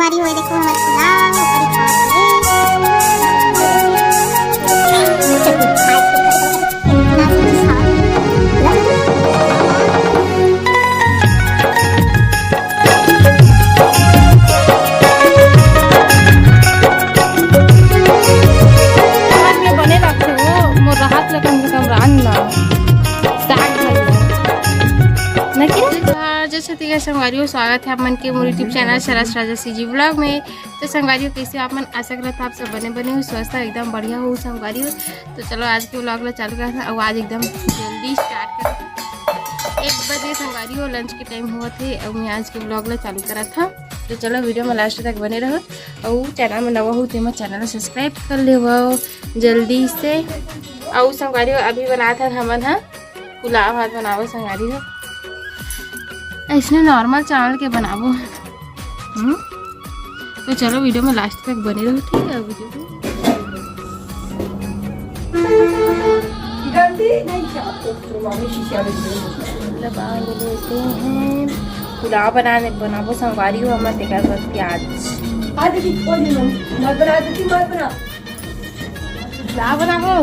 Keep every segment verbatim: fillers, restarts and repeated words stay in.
हमारी वो देखो, हमारे पुलाव, ऊपर ही खावा थे। हाथ में बने लगथे वो, मोर हाथ ले कम से कम रांध ना। साग भाजी। ना कि? जय छत्तीसगढ़ संगवारी हो, स्वागत है आप मन के मोर YouTube चैनल सरस राजा CG vlog में। तो संगवारी हो, कैसे हो आप मन? आशा करत हव आप सब बने बने हो, स्वस्थ हो, एकदम बढ़िया हो संगवारी हो। तो चलो आज के vlog ला चालू करत हन, अउ आज एकदम जल्दी start करत हन। एक बजे संगवारी हो lunch के time होवत हे, अउ मैं आज के vlog ला चालू करत हन। तो चलो video में last तक बने रहो, अउ channel में नवा हो तेमा channel ला subscribe कर लेवो जल्दी से। अउ संगवारी हो अभी बनात हन हमन ह पुलाव भात बनाबो संगवारी हो, अइसने normal चावल के बनाबो। हम्म, तो चलो video में last तक बने रहो, ठीक है? Video में दबा लेते हैं। पुलाव बनाने बनाबो संगवारी हो हमर, तेकर बर प्याज। आ दीदी, ओ दीदी, मत बना दीदी, मत बना। पुलाव बनाबो।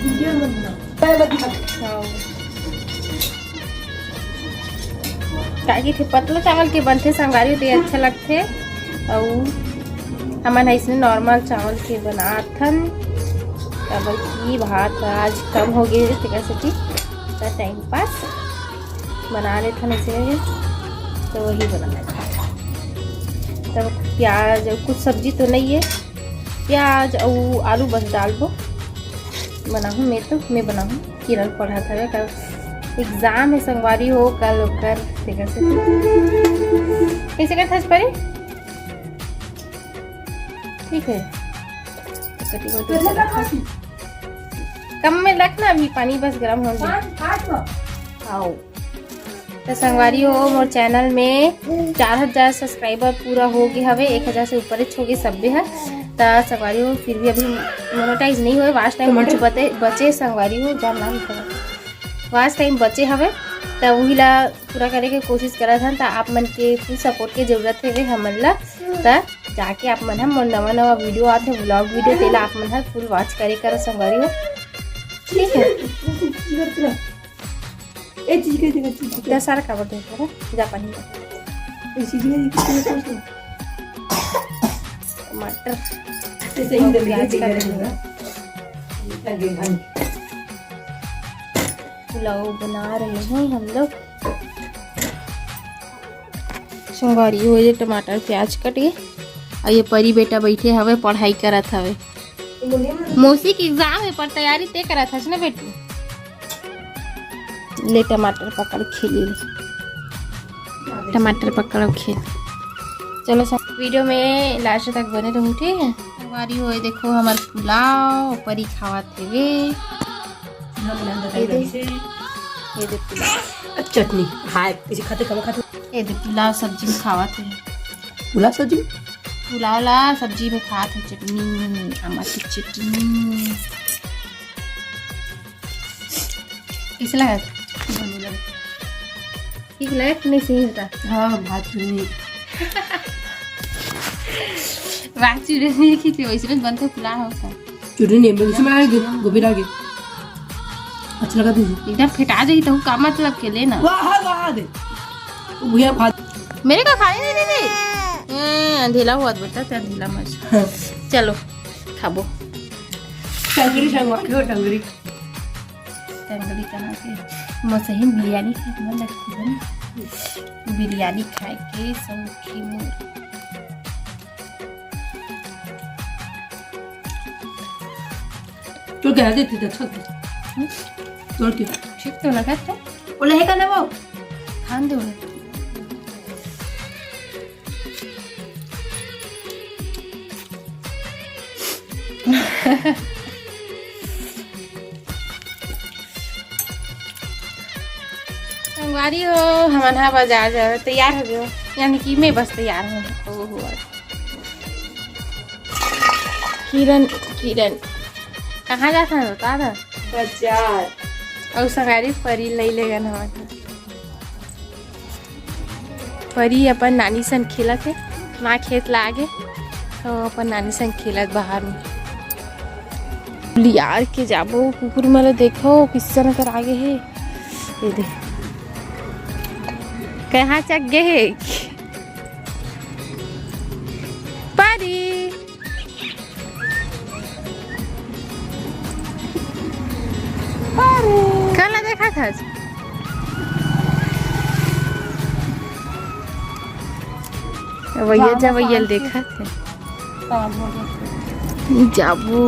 वीडियो मत बना। हाँ। का कहिथे, पतला चावल के बनथे संगवारी, ते अच्छा लगथे। अउ हमन अइसने normal चावल के बनाथन, काबर कि भात आज कम हो गए, तेकर सेती त time pass बना लेथन अइसे, तो वही बना लेथन। तब प्याज अउ कुछ सब्जी तो नहीं है, प्याज अउ आलू बस डालबो। बनाहूँ मैं तो, मैं बनाहूँ। किरण पढ़त हवे, कल exam है संगवारी हो, कल ओकर, तेकर से। कैसे करत हस परी? ठीक है, कटी कटी कम में रखना, अभी पानी बस गरम होने दे। आओ। त संगवारी हो, मोर channel में चार हजार subscriber पूरा हो गए हवे, एक हजार से ऊपर हो गए सब्बे ह। त संगवारी हो, फिर भी अभी monetize नहीं होए, watch time कुछ बचे, बचे संगवारी हो, जान ना निकल। Watch time बचे हवे, त वही ला पूरा करे के कोशिश करत हन। त आप मन के full support के जरूरत हवे हमन ला। त जाके आप मन ह मोर नवा नवा video आथे, vlog video, तेला आप मन ह full watch करे करो संगवारी हो, ठीक है? ए चीज के देखो, चीज के। इतना सारा काबर दे रहा है? जा पानी में। ए चीज के देखो, टमाटर। ऐसे ही और प्याज काट लेंगे। पुलाव बना रहे हैं हम लोग। संगवारी हो, ये टमाटर प्याज कट गए। और ये परी बेटा बैठे हवे, पढ़ाई करत हवे। मौसी के exam है, पर तैयारी ते करत हस ना बेटू। ले टमाटर पकड़ खेली ले। टमाटर पकड़ खेल। चलो सब video में last तक बने रहू, ठीक है? संगवारी हो, देखो हमार पुलाव, परी खावत हेवे। ये दे, ये दे पुलाव। चटनी। हाय, इसे खाते, कम खाते। ये दे पुलाव सब्जी में खावत हे। पुलाव सब्जी? पुलाव ला सब्जी में खात हे चटनी, आमा की चटनी। कैसे लगा? ठीक लगा कि नहीं सही होता? हाँ, भात चुनी। भात चुनी नहीं खींचे, वैसे में बनते पुलाव होता। चुनी नहीं, मैं इसमें आएगी, गोभी डाल के। अच्छा लगा तुझे? एकदम फेटा जाई तो का मतलब के लेना। वाह, वाह, दे। वो भैया खा। मेरे को खाने नहीं देती। ए, अंधेला हुआ बेटा, ते अंधेला मत। हाँ। चलो, खाबो। टंगड़ी संगवा के हो, टंगड़ी। टंगड़ी कहाँ के? मोर सही बिरयानी खाए के मन लगती है ना। बिरयानी खाए के शौक है मोर। तोड़ के हटा देती तो अच्छा था। हम्म? तोड़ के। ठीक तो लगा था। वो लहेगा ना वो। खान दो। संगवारी हो, हमन हा बाजार जावे तैयार हो गयो, यानी कि मैं बस तैयार हूँ। ओहो, किरण, किरण, कहाँ जात हन बता ना? बाजार। अउ संगवारी परी लई लेगन हमन। परी अपन नानी सन खेलत हे। माँ खेत ला आगे, तो अपन नानी संग खेलत बाहर में। लियार के जाबो, कुकुर मन ला देखो, किसन कर आगे हे। ये दे, कहाँ चक गे हे? परी। काला देखा था आज? भैया, जब भैया देखा थे। जाबू।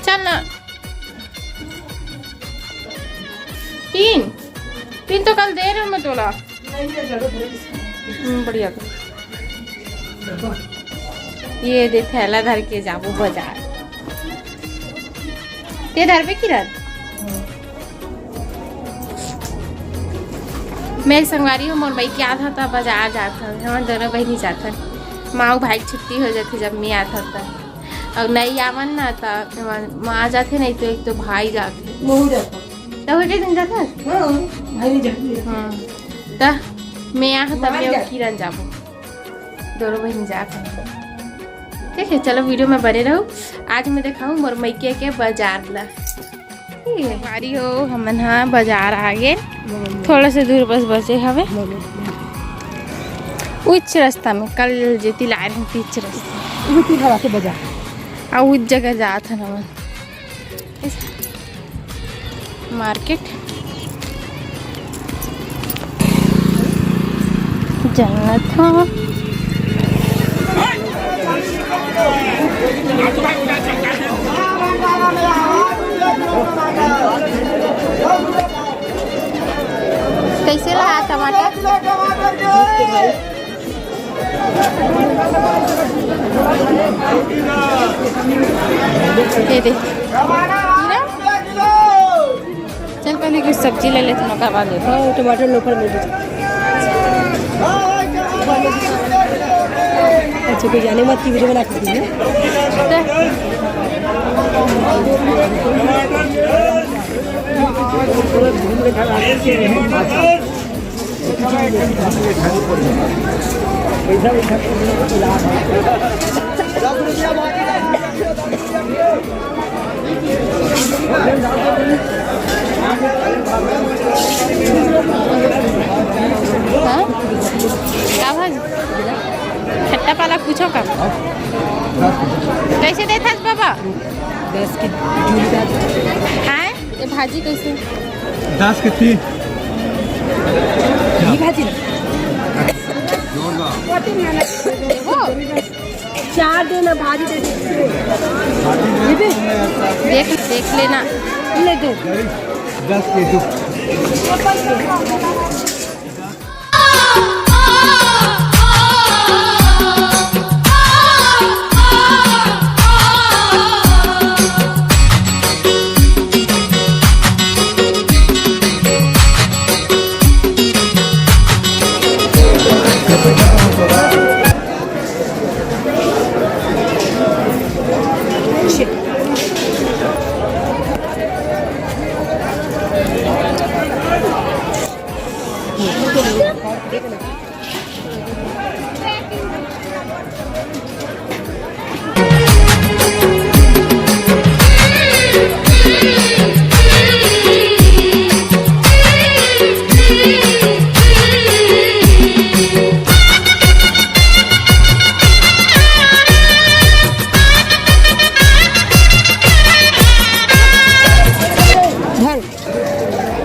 चल ना। पीन, पीन तो कल दे रहे मैं तोला। हम्म, बढ़िया कर। ये दे, थैला धर के जाबो बाजार। ते धरबे किरण? मैं संगवारी हूँ, मोर मइके आत हन त बाजार जात हन। हमन दोनों बहिनी जात हन। माँ अउ भाई के छुट्टी हो जाथे, जब मैं आत हन त। अउ नइ आवन ना, त माँ जाथे, नहीं तो एक तो भाई जाथे। महू जाथन। त हो के दिन जाथन? हाँ, भाई नहीं जाथे। हाँ। त मैं यहाँ, त मैं अउ किरण जाबो। दोनों बहिनी जात हन। ठीक है, चलो वीडियो में बने रहो। आज मैं देखाऊँ मोर मइके के बाजार ला। ठीक है, संगवारी हो, हमन हा बाजार आ गे। थोड़ा से दूर बस बचे हवे। उच्च रास्ता में, कल जेती लाए रहे, उच्च रास्ता। उच्च जगह जात हन हमन। मार्केट जन्नत हो। कैसे ला टमाटर? ये दे। चल, पहले कुछ सब्जी ले लेते हैं, ओकर बाद लेते हैं। हाँ, टमाटर लोफर ले लीजिए। अच्छा, कोई जाने मत की वीडियो बना के दीजिए। हाँ? का भाजी? खट्टा पालक पूछो का? कैसे देथस बाबा? दस के। हाँ? ये भाजी कैसे? दस के तीन। ये भाजी ना? देबो? चार देना, भाजी दे दे। ये भी? देख, देख लेना। ले दे। दस के दो।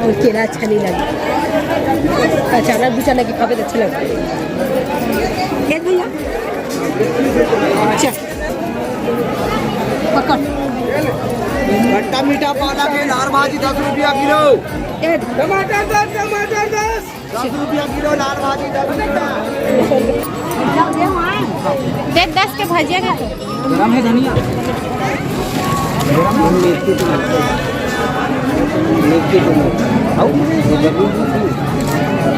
और केला अच्छा नहीं लगे। अचानक भी चना की खावे तो अच्छा लगे। ये भैया, अच्छा, पकड़। खट्टा मीठा पालक है, लाल भाजी दस रुपया किलो। ये टमाटर दस, टमाटर दस। दस रुपया किलो लाल भाजी, दस रुपया। दे दस के भजिया दे तो। गरम है धनिया। गरम है, मेथी तो मत। मेथी तो मत। आओ।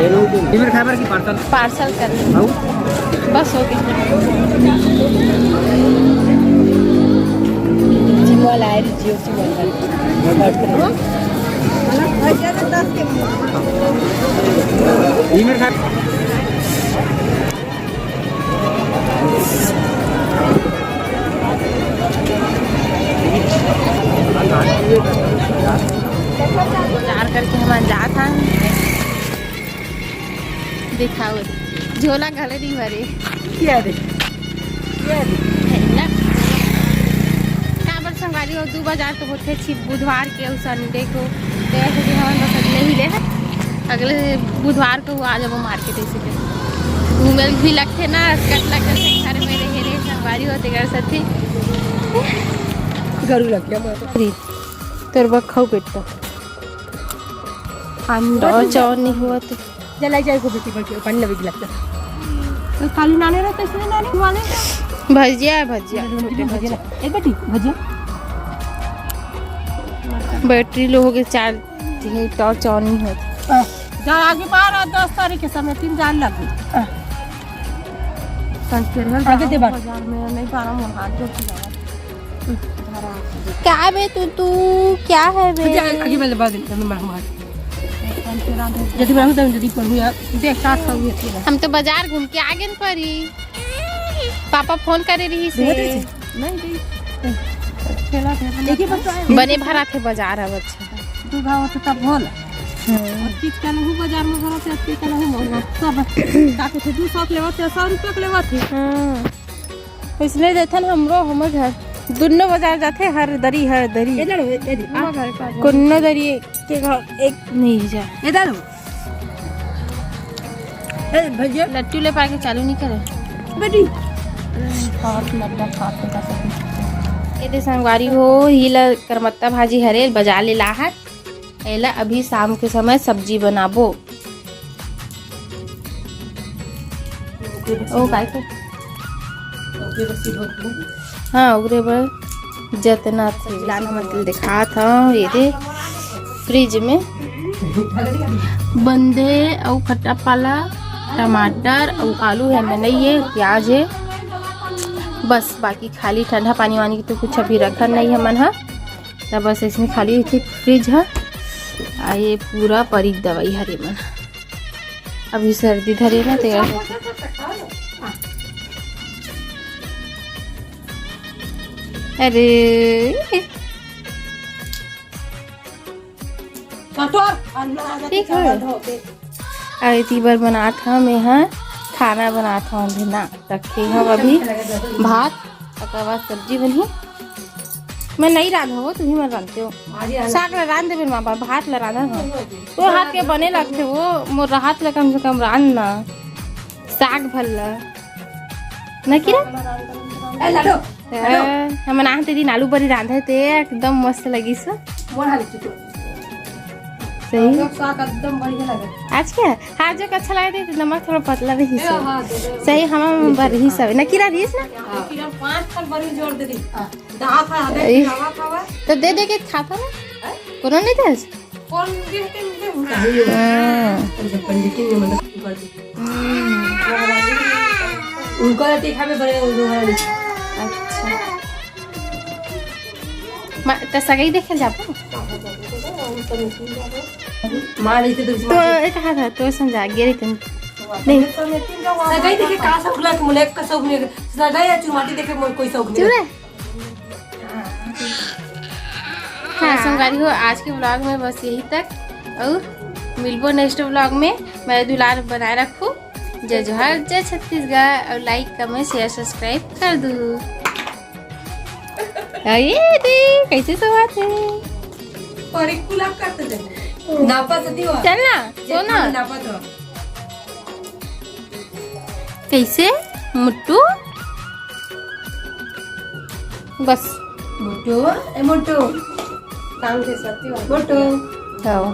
ये मेरे खाए की पार्सल। पार्सल कर। आओ। बस हो गया। जिमवा लाए, जियो सिमवा लाए। बाजार करके हमन जात हन। दिखाओ, झोला घले नहीं भरे। क्या रे? क्या रे? है ना? काबर संगवारी हो, दू बाजार तो होथे छी बुधवार के अउ संडे को, तो ऐसे दिन हमन बस अगले ही ले, अगले बुधवार को आ जाबो मार्केट। ऐसे के घूमे भी लगथे ना, कट लगथे घर में रहे रहे संगवारी हो, तेकर साथी गरू लग गया मोर। तोर बा खाऊ बेटा, अंडा चाव नहीं हुआ तो जलाई जाए को बेटी, बैठी पानी लगे लगता। तो काली नाने रहता इसमें नाने वाले। भजिया है, भजिया, छोटे भजिया। एक बेटी भजिया। बैटरी लो हो गए, चार्ज, टॉर्च ऑन नहीं होता। जा आगे बार आ, दस तारीख के समय तीन जान लग गई। आगे दे बार। बाजार में नहीं पारा मोर हाथ जो खिलावा। क्या बे तू, तू क्या है बे? आगे वाले बार दिन में मार। जल्दी बढ़ाओ, जल्दी पढ़ू यार। देख, साथ खाऊ ये तेरा। हम तो बाजार घूम के आ गए परी। पापा फोन करे रही से। नहीं, नहीं। देखिए, बच्चा है। बने भरा थे बाजार अब, अच्छा। तू गाँव से तब बोल। हम्म। और चीज का नहीं बाजार में भरा थे, अच्छे का नहीं बोल। सब काटे थे, दो सौ के लेवा थे, सौ रुपये के लेवा थे। हाँ। इसने देथन हमरो, हमर घर। दुनो बाजार जाथे, हर दरी, हर दरी। इधर हो, इधर, आ। हमर घर का कोनो दरी के घर एक नहीं जा। इधर हो। ए, भैया। लट्टू ले पाके चालू नहीं करे। बेटी। बहुत लड्डा खा के बस अभी। ये दे संगवारी हो, ही ला करमत्ता भाजी हरे, बाजार ले लाहत। एला अभी शाम के समय सब्जी बनाबो। ओ, काय के? हाँ, ओकरे बर जतना थे। लाना मतलब दिखात हूँ, ये दे फ्रिज में बंदे अउ खट्टा पाला, टमाटर अउ आलू है, में नहीं है, प्याज है बस, बाकी खाली ठंडा पानी वानी तो कुछ अभी रखन नहीं हमन ह। त बस इसमें खाली इथे फ्रिज ह। आ ये पूरा परी के दवाई हरे मन। अभी सर्दी धरे ना तेरा। अरे ठीक है। अरे तीबर बनात हव, मैं ह खाना बनात हव, अभी ना रखे हव अभी भात, ओकर बाद सब्जी बनही। मैं नहीं रांधव, तुही मन रांधते हो। साग ला रांध देबे माँ, भात ला रांधा हव। तो हाथ के बने लगथे वो, मोर हाथ ला कम से कम रांध ना, साग भर ला। न किरा? ए, लाडो। ए, हमन आहन ते दिन आलू बरी रांधे ते एकदम मस्त लगिस। मोर हाल चुको। सही। साग एकदम बढ़िया लगे। आज क्या? हाँ, जो अच्छा लगे थे, नमक थोड़ा पतला रही ए, से। हाँ, दे दे। सही, हम बरही सब। न किरा रहीस ना? हाँ। फिर हम पाँच फल बरी जोड़ दे दी। हाँ। दाल खा, दे, ए, खावा, खावा। तो दे दे के खाता ना? हैं? कोनो नहीं था? कौन दे के मुझे? हाँ। पंडित जी ने मतलब कर दी। हम्म। उनको देखा में बड़े उनको वाला नहीं। अच्छा। मा-, त सगाई देखे जाबो? माँ रही थी तो तो माँ एक हाथ है, तो समझा गया रे तुम। नहीं। सगाई देखे का शौक ना, मुने का शौक नहीं। सगाई या चुमाटी देखे मोर कोई शौक नहीं। चुप रह। हाँ, संगवारी हो, आज के vlog में बस यही तक। और मिलबो next vlog में। मेरा दुलार बनाए रखो। जय जोहार, जय छत्तीसगढ़। और like, comment, share, subscribe कर दो। अरे दे, कैसे सोवत हे? परी कुला करते थे। नापा सती हो। चल ना, सो ना। नापा तो। कैसे? मुट्टू? बस। मोटो, ए मोटो। काम से सती हो। मोटो। जाओ।